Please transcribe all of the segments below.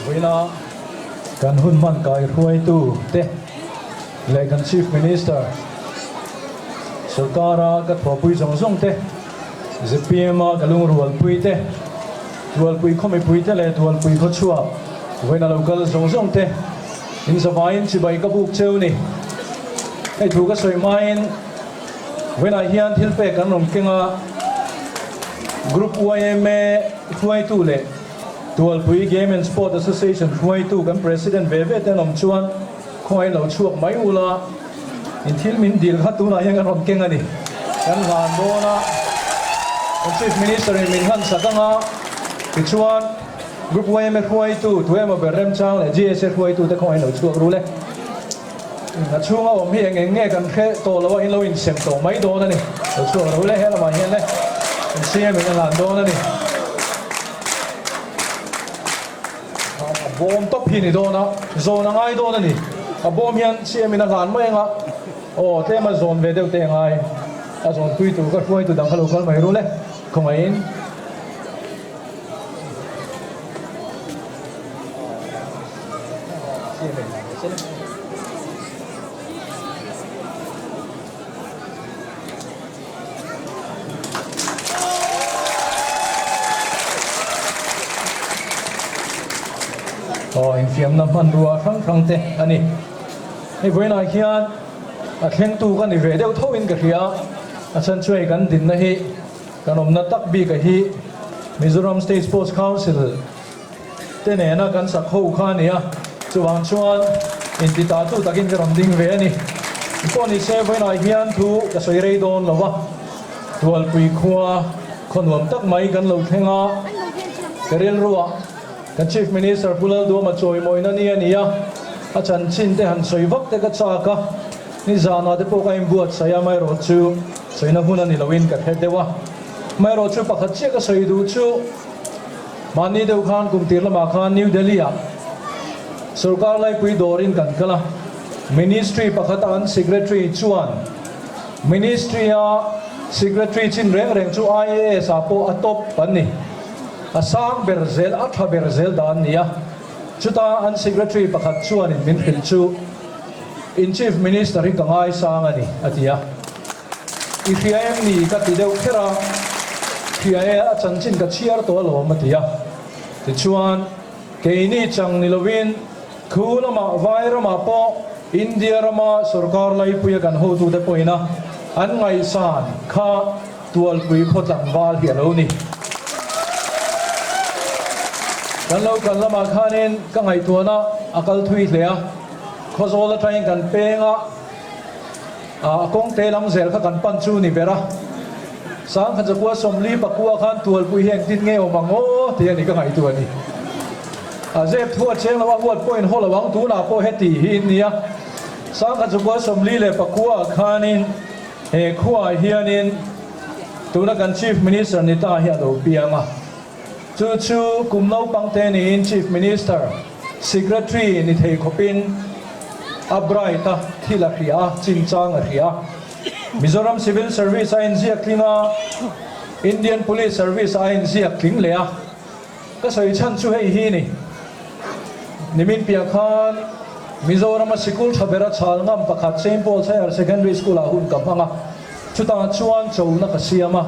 Vawiina kan hun hman kai hruaitu te leh kan Chief Minister sorkara ka thuahpui zawng zawng te, zpm a ka lungrualpui te, Tualpui khaw mipui te leh Tualpui khaw chhuak vawiina lo kal zawng zawng te in zavaiin chibai ka buk cheu ni. Hei thu ka sawi hmain vawiinah hian thil pek kan rawn keng a, Group yma hruaitu leh Tualpui Game and Sport Association hruaitu kan President ve ve te an awm chuan khawngaih lo chhuak mai ula in thil min dil kha tunah hian kan rawn keng a ni. Kan hlan dawn a, kan Chief Minister in min hlan sak ang a, tichuan Group yma hruaitu tu emaw ber remchang leh GSA hruaitu te khawngaih lo chhuak rul e. A chhunga awm hi eng eng nge kan hre tawh lo a, in lo insem tawh mai dawn a ni. Lo chhuak ro le, he lamah hian le kan CM in a hlan dawn a ni. A bawm tawp hi ni dawn a, zawn a ngai dawn a ni. A bawm hian CM in a hlan mai ang a, aw tlem a zawn ve deuh te a ngai. A zawn pui tur ka hruai tu dang kha lo kal mai ru le, khawngaihin. Aw infiamna hmanrua hrang hrang te a ni. Hei vawiinah hian a thlengtu ka ni ve deuh tho in ka hria a, a chhan chu hei kan dinna hi kan awmna tak bik a hi Mizoram State Sports Council te nena kan sak ho kha a ni a, chuvang chuan inti ta tu takin ka rawn ding ve a ni. Pawh ni se vawiinah hian thu ka sawi rei dawn lo va, Tualpui khua khaw nuam tak mai kan lo thleng a, ka rilruah kan Chief Minister Pu Lalduama chawimawina ni a ni a, a chanchin te han sawi vak te ka chak a, nizanah te pawh ka inbuatsaih a, amaherawh chu sawina hun a ni loin ka hre deuh a, amaherawh chu pakhat chiah ka sawi duh chu, Mahni deuh khan kum tir lamah khan New Delhi ah sorkar laipui dawrin kan kal a, Ministry pakhata an Secretary chuan Ministry a Secretary chin reng reng chu IAS ah pawh a top an ni, a sang ber zel, a tha ber zel dan ni a, chuta an Secretary pakhat chuanin min hrilh chu in Chief Minister hi ka ngaisang a ni a ti a. I hria em ni? Ka ti deuh kher a, Hria e, a chanchin ka chhiar tawh alawm a ti a. Tichuan, keini chang ni lovin khu lamah vai ramah pawh India rama sorkar laipuia kan hotute pawhin a an ngaihsan kha Tualpui khaw tlangval hi a lo ni. Kan lo kal lamah khanin ka ngaihtuahna a kal thui hle a, Khawzawl atangin kan peng a, A kawng te lam zel kha kan pan chu ni ber a, Sangkhat zakua 40 pakua khan Tualpui hi engtin nge awm ang aw tih a ni ka ngaihtuah a ni. A zep thu a cheng lo a huat pawhin haw lo ang tunah pawh heti hi in nia. Sangkhat zakua 44 khanin he khuaah hianin tuna kan Chief Minister ni ta hi a lo piang a, chu chu kum naupang te niin Chief Minister, Secretary ni thei khawpin a bright a, thil a hria a, chinchang a hria. Mizoram Civil Service a inziak tling a, Indian Police Service a inziak tling leh a. Ka sawi chhan chu hei hi ni. Nimin piah khan Mizorama sikul tha bera chhal ngam pakhat Saint Paul's Higher Secondary School ah hun ka hmang a, chutah chuan chona ka siam a.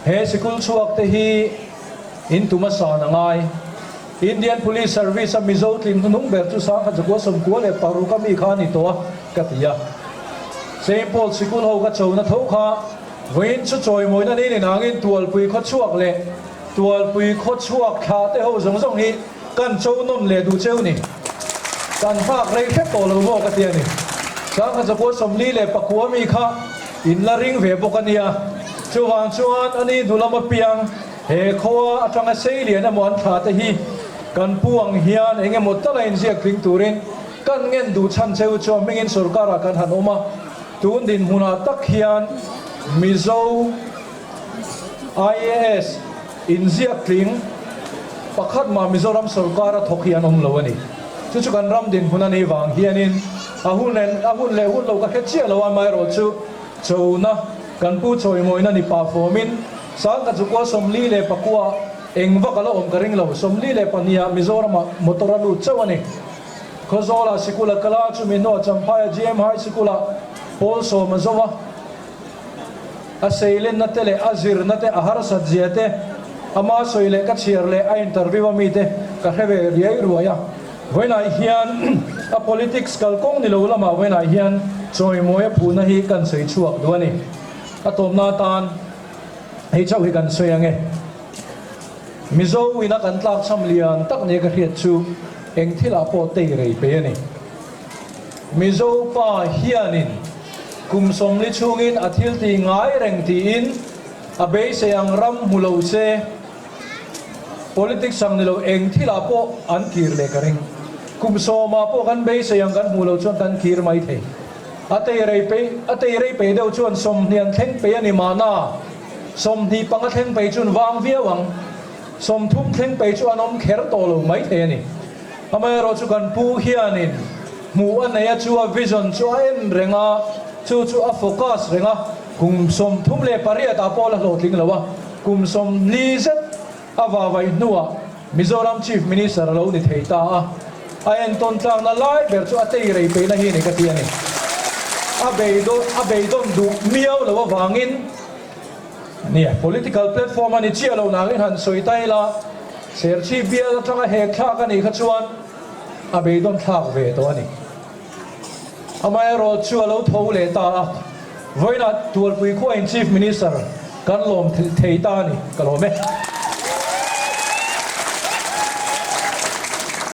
He sikul chhuak te hi in tum a san a ngai. Indian Police Service a Mizo tling hnuhnung ber chu 1996 a mi kha a ni tawh a, ka ti a. Saint Paul sikul ho ka chona tho kha vawiin chu chawimawina ni nin angin Tualpui khaw chhuak leh Tualpui khaw chhuak thlah te ho zawng zawng hi kan cho nawn leh duh cheu ni. Kan nghak rei hrep tawh lo maw ka ti a ni. 1949 a mi kha in la ring ve bawk a nia. Chuvang chuan a ni hnu lama piang He khua atanga sei lian emaw an thla te hi kan pu ang hian eng emaw tal a inziak tling turin kan ngen duh chhan cheu chu a hmingin sorkarah kan han awm a, tun dinhmunah tak hian Mizo IAS inziak tling pakhat mah Mizoram sorkara thawk hi an awm lo a ni. Chu chu kan ram dinhmun a nih vang hianin a hun a hun leh hun lo ka hre chiah lo a, amaherawhchu chona kan pu chawimawina ni pah fawmin 1949. Eng vak a la awm ka ring lo. 42 ah Mizoramah motor a lut chauh a ni. Khawzawlah sikul a kal a, chumi hnuah Champhaia GM High Sikul-ah pawl sawm a zo a. A seilenna te leh a zirna te, a harsat zia te, ama sawi leh ka chhiar leh a interview a mite ka hre ve riai ruai a. Vawiinah hian a politics kalkawng ni lo lamah vawiinah hian chawimawi a phuhna hi kan sawi chhuak duh a ni. A tawpna atan hei chauh hi kan sawi ang e. Mizo ina kan tlakchham lian tak nia ka hriat chu eng thilah pawh tei rei pe a ni. Mizo pa hianin kum 40 chhungin a thil tih ngai reng tiin a beisei ang ram hmu lo se, politics ang ni lo eng thilah pawh an kir leh ka ring. Kum 10-ah pawh kan beisei ang kan hmuh loh chuan kan kir mai thei. A tei rei pei a tei rei pei deuh chuan 20 an thleng pei a ni mahna, 25 thleng pei chuan vang viau ang, 30 thleng pei chu an awm kher tawh lo mai thei a ni. Amaherawh chu kan pu hianin hmuh a nei a, chu a vision chu a en reng a, chu chu a focus reng a, kum 38 ah pawh la hlawhtling lo a, kum 40 zet a vavaih hnuah Mizoram Chief Minister a lo ni thei ta a, a entawn tlakna lai ber chu a tei rei peihna hi ni ka ti a ni. A beidawn a beidawn duh miau lo avangin nia political platform a ni chiah lo nangin han sawi ta ila, Serchhip bial atanga hek thlak a nih kha chuan a beidawn thlak ve tawh a ni. Amaherawh chu a lo tho leh ta a, vawiinah Tualpui khuain Chief Minister kan lawm thei ta a ni, ka lawm e.